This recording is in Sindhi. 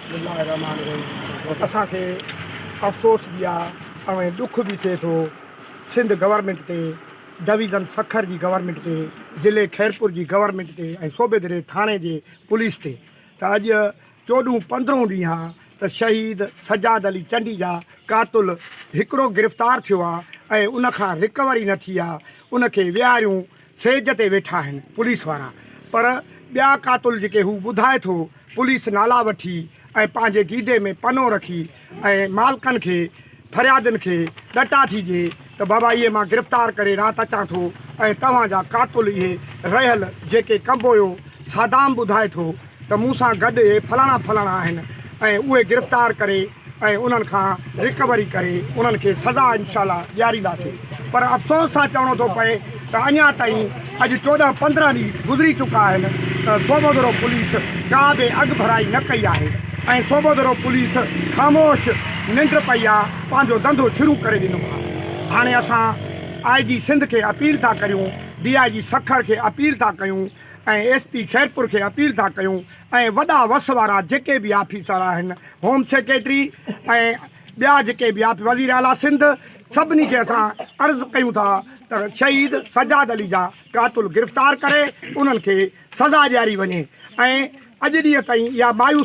بسم الله الرحمٰن الرحيم اسان کي افسوس به آ ۽ ڏک به ٿئي ٿو سنڌ گورنمينٽ تي ڊويزن سکر جي گورنمينٽ تي ضلعي خيرپور جي گورنمينٽ تي ۽ صوبيدري ٿاڻي جي پوليس تي ته اڄ چوڏهون پندرهون ڏينهن آ ته شهيد سجاد علي چنڊي جا قاتل هڪڙو گرفتار ٿيو آ ۽ ان کان رڪوري نه ٿي آ ان کي ويهاريون سيج تي ويٺا آهن پوليس وارا پر ٻيا قاتل جيڪي هو ٻڌائي ٿو پوليس نالا وٺي ۽ پنهنجي گيدي ۾ پنو رکي ۽ مالڪن کي فريادين کي ڏٽا ٿي ڏئي ته بابا اهي مان گرفتار ڪري رات اچان ٿو ۽ توهان جا قاتل اهي رهيل جيڪي ڪنبويو صدام ٻڌائي ٿو ته مون سان گڏ اهي فلاڻا فلاڻا آهن ۽ اهي گرفتار ڪري ۽ انهن کان رڪوري ڪري انهن کي سزا انشاء الله ڏيارينداسين پر افسوس سان چوڻو ٿو پئي ته اڃا تائين اڄ 14 15 ڏينهن گذري چڪا آهن ته سوڀودڙو پوليس ڪا به اڳڀرائي نه ڪئي آهي ۽ سوڀودڙو پوليس خاموش ننڊ پئي آ پنهنجو ڌنڌو شروع ڪري ڏنو آ هاڻي اسان آء جي سنڌ کي اپيل ٿا ڪريون ڊي I جي سکر کي اپيل ٿا ڪيون ۽ ايس پي خيرپور کي اپيل ٿا ڪيون ۽ وڏا وس وارا جيڪي به آفيسر آهن هوم سيڪريٽري ۽ ٻيا جيڪي به آف وزير اعليٰ سنڌ سڀني کي اسان عرض ڪيون ٿا ته شهيد سجاد علي جا قاتل گرفتار ڪري انهن کي سزا ڏياري وڃي ۽ اڄ ڏينهن تائين اها مايوس.